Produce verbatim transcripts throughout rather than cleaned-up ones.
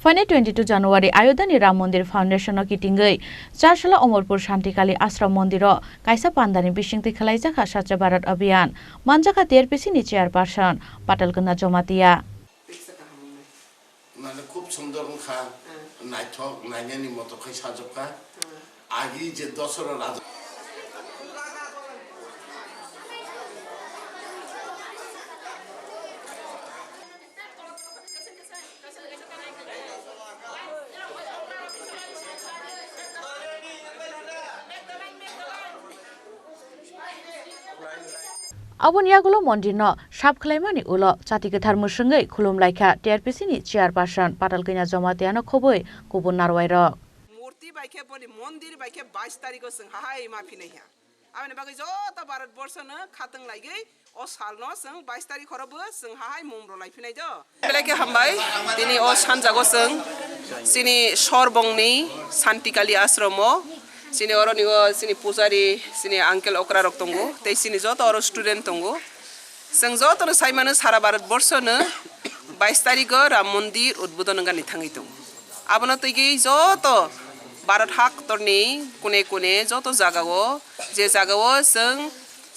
Phainai twenty two January Ayodhya ni Ram Mandir Foundation no kitingwi Charsala Omorpur Shantikali Ashram Mandir o kaisa pandani bisingtwi khwlaijak kha Swachh Bharat Abhiyan. Manjakha T R P C ni chairperson Patal Kanya Jamatia. Mane khub sundor wngkha, naithok, nainani moto khai sajokha. Agi je dosora raja. Aboni yagulo mondirno sap khlaimani ulo chati kwthar mwswngwi khulum laikha T R P C ni chairperson Patal Kanya Jamatiano khobwi kubun narwai rok. Murti bai khe boni mondir bai khe bais tarikh o chwng hahai ma phinai ha. Aboni bagwi joto Bharat borsho no khatwng laigwi o sal no chwng bais tarikh horo bo chwng hahai mum rw lai phinai do. Belai khe hambai, tini o sanjago chwng chini Sorbongni Santikali ashromo, chini oroni o chini pujari, chini uncle okra rok tongo, tei chini joto oro student tongo. Chwng jotono sai mano, sara Bharat borshono bais tarikh o Ram Mandir udbodon wngani thangwi tongo. Abono twigwi joto Bharat haktorni kune kune joto jagao, je jagao chwng,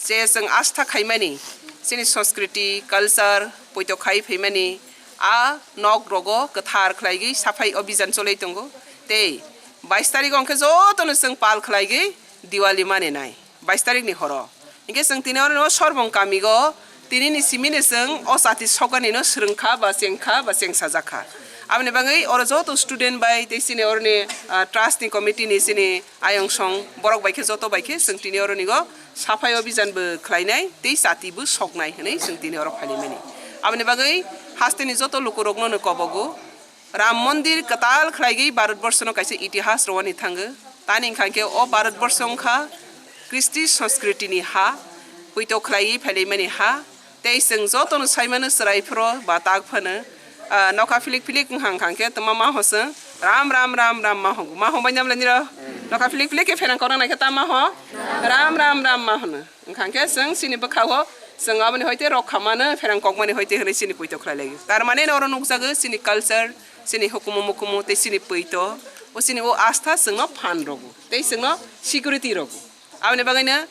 je chwng astha khaimani, chini sanskriti, culture, poito khai phaimani, a nok rogo kwthar khlaigwi saphai obhijan cholai tongo. Tei bais tarikh o hwnkhe jotono chwng pal khlaigwi Diwali maninai. Bais tarikh ni horo. Hinkhe chwng tini oro no Sorbong kami o tini ni simi ni chwng o chati sokani no swrwng kha ba cheng kha ba cheng sajak kha. Aboni bagwi oro joto student bai tei chini oroni, ah, trust ni committee ni chini ayong song borok bai khe joto bai khe chwng tini oro ni o saphai obhijan bo khlai nai tei chati bo sok nai hwnwi chwng tini oro phai lai mani. Aboni bagwi haste ni joto luku rok no no kobogo. Ram Mandir kwtal khlaigwi Bharat borshono kaisa itihas rwani thango. Tani wngkha khe o Bharat borsho wngkha Kristi sanskriti ni ha, poito khlaiwi phailaimani ha. Tei chwng jotono saimano chwrai phro ba tak phano, ah, nokha philik philik wngkha wngkha khe tongma ma ho chwng ram ram ram ram ma hongo. Ma hongbai namle niro nokha philik philik khe pherang korang nai khe ta ma ho ram ram ram ma hono. Wngkha khe chwng chini bwkhao chwng aboni hoite rok khamano pherang kokmani hoite hwnwi chini poito khlai lai. Tar mane oro nukjago chini culture, chini hukumu mukumu tei chini poito, o chini o astha chwngno phan rogo tei chwngno security rogo. Aboni bagwino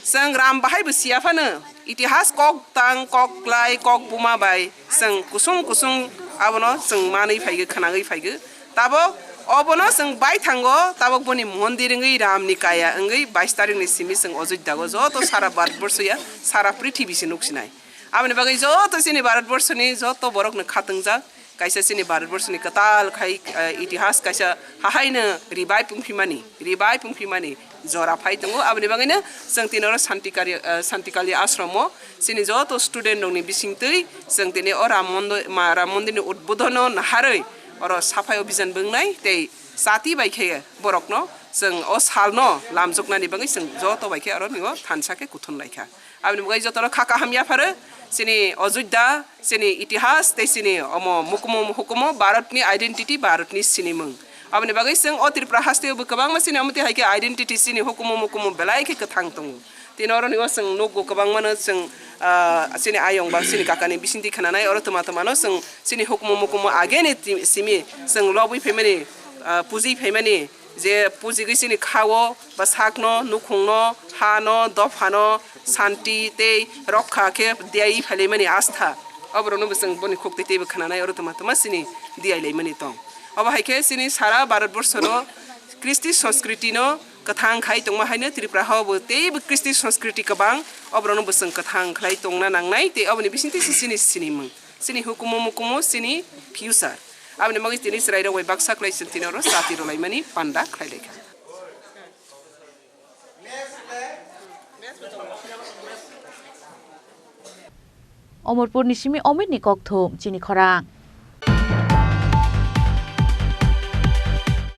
chwng ram bahai bo siya phano itihas kok tang, kok klai, kok buma bai chwng kusung kusung abono chwng manwi phaigo, khwnagwi phaigo. Tabok obono chwng baithango, tabok boni mondir wngwi, Ramni kaya wngwi bais tarikni simi chwng Ojodhyago joto sara Bharatborsho ya, sara prithibi se nuksinai. Aboni bagwi joto chini Bharatborshoni joto borokno khatungjak, kaisa chini Bharatborshoni kwtal khai, eh, itihas kaisa hahaino revive wngphimani, revive wngphimani jora phai tongo. Aboni bagwino chwng tini oro Santikari, eh, Santikali ashromo chini joto student rokni bisingtwi chwng tini o Ram Mondo-, ma-, Ram Mondirni udbodono naharwi oro saphai obhijan bo wngnai tei chati bai khe borokno chwng o salno lamjoknani bagwi chwng joto bai khe oro nio thansa khe kuthum lai kha. Aboni bagwi jotono kha kaham yapharo chini Ojodhya, chini itihas tei chini omo mukumu hukumu Bharatni identity, Bharatni sinimung. Aboni bagwi chwng o Tripura hasteo bo kwbangma chini omo twi hai khe identity chini hukumu mukumu belai khe kwthang tongo. Tini oroni o chwng nukgo kwbangmano chwng, ah, chini ayong ba chini kakani bisingtwi khwnanai oro twma twmano chwng chini hukumu mukumu ageni ti-, simi chwng lobwi phaimani, ah, pujui phaimani je pujigwi chini khao ba sakno, nukhungno, hano, dophano santi tei rokha khe diyai phailaimani astha. Oborokno bo chwng boni khuktwi teibo khwnanai oro twma twma chini diyai laimani tong. Obo hai khe chini sara Bharatborshono Kristi sanskritino kwthang khai tongma haino Tripura hao bo teibo Kristi sanskriti kwbang, oborokno bo chwng kwthang khlai tongna nangnai tei oboni bisingtwi se chini sinimung, chini hukumu mukumu, chini future. Aboni bagwi tini chwrairok bai baksa khlai chwng tini oro chati rwlaimani panda khlai lai kha. Omorpurni simi Omitni kokthum chini khorang.